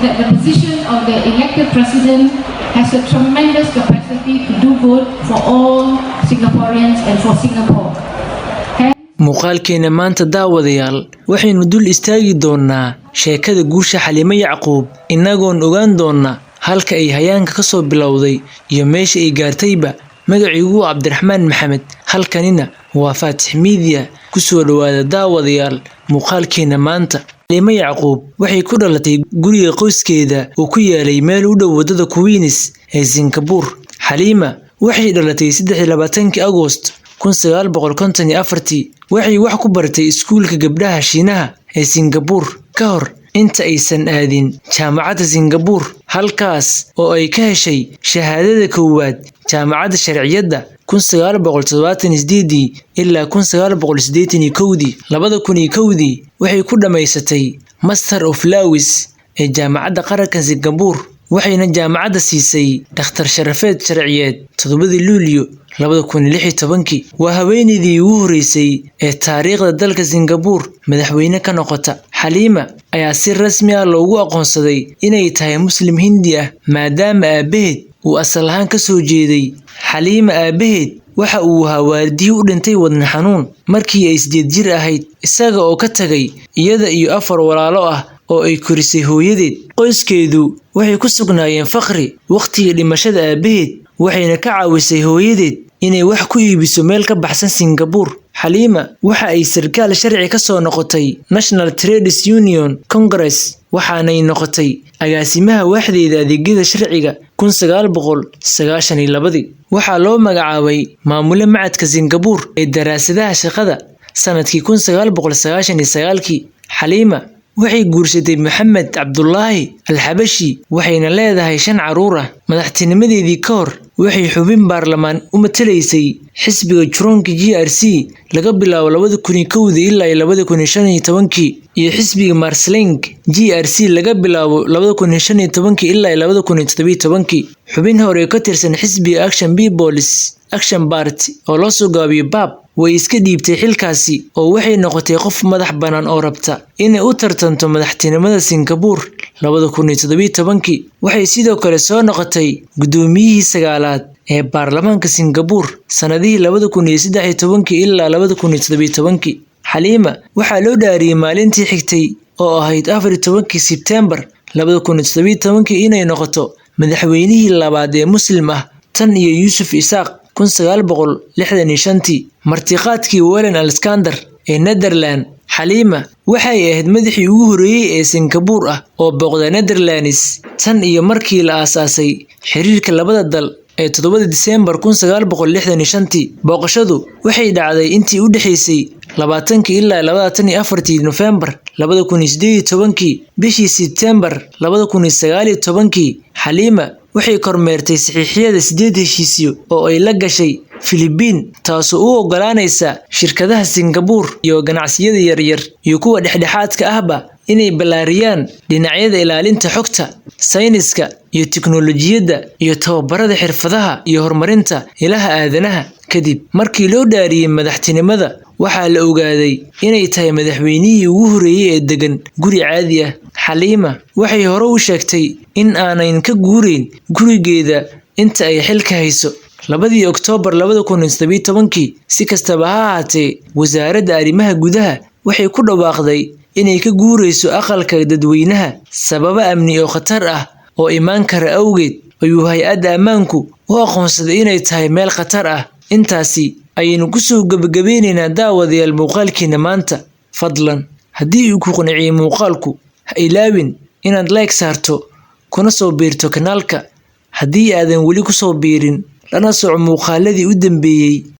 that the position of the elected president has a tremendous capacity to do good for all Singaporeans and for Singapore. Muuqaalkeena maanta, daawadayaal, waxaynu dul istaagi doonaa sheekada guusha Xaliimo Yacquub, innagoon ogaan doona halka ay hayaanka ka soo bilowday iyo meesha ay gaartayba. Magaciigu waa Cabdiraxmaan Maxamed, halkanina waa Faatix Media. Kusoo dhawaada, daawadayaal, muuqaalkeena maanta. Xaliimo Yacquub waxay ku dhalatay guriga qoyskeeda oo ku yaalay meel u dhow wadada Queens ee Singapore. Xaliima waxay dhalatay 23-kii Agost 1954. Waxay wax ku baratay iskuulka gabdhaha Shiinaha ee Singapore ka hor inta aysan aadin Jaamacadda Singapore, halkaas oo ay ka heshay shahaadada koowaad Jaamacadda Sharciyadda 1978 ilaa 1981. 2001-dii waxay ku dhammaysatay Master of Laws ee Jaamacadda Qaranka Singapore, waxayna jaamacadda siisay dhakhtar sharafeed sharciyeed 7-dii Luulyo 2016-kii. Waa haweeneydii ugu horeysay ee taariikhda dalka Singapore madaxweyne ka noqota. Xaliima ayaa si rasmi ah loogu aqoonsaday inay tahay Muslim Hindi ah, maadaama aabaheed uu asal ahaan ka soo jeeday. Xaliima aabaheed waxa uu ahaa waardiye u dhintay wadne xanuun markii ay 8 jir ahayd, isaga oo ka tagay iyada iyo afar walaalo ah oo ay korisay hooyadeed. Qoyskeedu waxay ku sugnaayeen faqri waqtigii dhimashada aabaheed, waxayna ka caawisay hooyadeed inay wax ku iibiso meel ka baxsan Singapore. Xaliima waxa ay sarkaal sharci ka soo noqotay National Trades Union Congress, waxaanay noqotay agaasimaha waaxdeeda adeegyada sharciga 1992-dii. Waxaa loo magacaabay maamule Machadka Singapore ee Daraasadaha Shaqada sanadkii 1999-kii. Xaliima waxay guursatay Maxamed Cabdulaahi Alxabashi, waxayna leedahay shan carruur ah. Madaxtinimadeedii ka hor, waxay xubin baarlamaan u matalaysay xisbiga Jurong GRC laga bilaabo 2001-dii ilaa 2015-kii iyo xisbiga Marsiling GRC laga bilaabo 2015-kii ilaa 2017-kii. Xubin hore oo ka tirsan xisbiga Action People's Action Party oo loo soo gaabiyo PAP, way iska dhiibtay xilkaasi oo waxay noqotay qof madax bannaan oo rabta inay u tartanto madaxtinimada Singapore 2017-kii. Waxay sidoo kale soo noqotay guddoomiyihii sagaalaad ee baarlamaanka Singapore sanadihii 2013-kii ilaa 2017-kii. Xaliima waxaa loo dhaariyay maalintii xigtay oo ahayd 14-kii Sebtembar 2017-kii inay noqoto madaxweynihii labaad ee Muslim ah tan iyo Yuusuf Isaaq 1965-tii. Martiqaadkii Willem Alexander ee Nederland. Xaliima waxay ahayd madaxii ugu horreeyay ee Singapore ah oo booqda Netherlands tan iyo markii la aasaasay xiriirka labada dal ee 7 Diseembar 1965-tii. Booqashadu waxay dhacday intii u dhaxaysay 20-kii ilaa 24-tii Nofeembar 2018-kii. Bishii Sebtembar 2019-kii, Xaliima waxay kormeertay saxiixyada sideed heshiisyo oo ay la gashay Filibiin, taasoo u oggolaanaysa shirkadaha Singapore iyo ganacsiyada yaryar iyo kuwa dhexdhexaadka ahba inay ballaariyaan dhinacyada ilaalinta xogta, sayniska iyo tiknoolajiyadda, iyo tababarada xirfadaha iyo horumarinta ilaha aadanaha. Kadib markii loo dhaariyay madaxtinimada, waxaa la ogaaday inay tahay madaxweynihii ugu horreeyay ee degan guri caadi ah. Xaliima waxay hore u sheegtay in aanay ka guureyn gurigeeda inta ay xilka hayso. 2-dii Oktoobar 2017-kii, si kastaba ha ahaatee, wasaaradda arrimaha gudaha waxay ku dhawaaqday inay ka guurayso aqalka dadweynaha sababo amni oo khatar ah oo iman kara awgeed, ayuu hay'adda ammaanku u aqoonsaday inay tahay meel khatar ah. Intaasi ayaynu kusoo gabagabeyneynaa, daawadayaal, muuqaalkiina maanta. Fadlan, haddii uu ku qanciyey muuqaalku, ha ilaawin inaad like saarto kuna soo biirto kanaalka haddii aadan weli kusoo biirin, lana soco muuqaaladii u dambeeyey.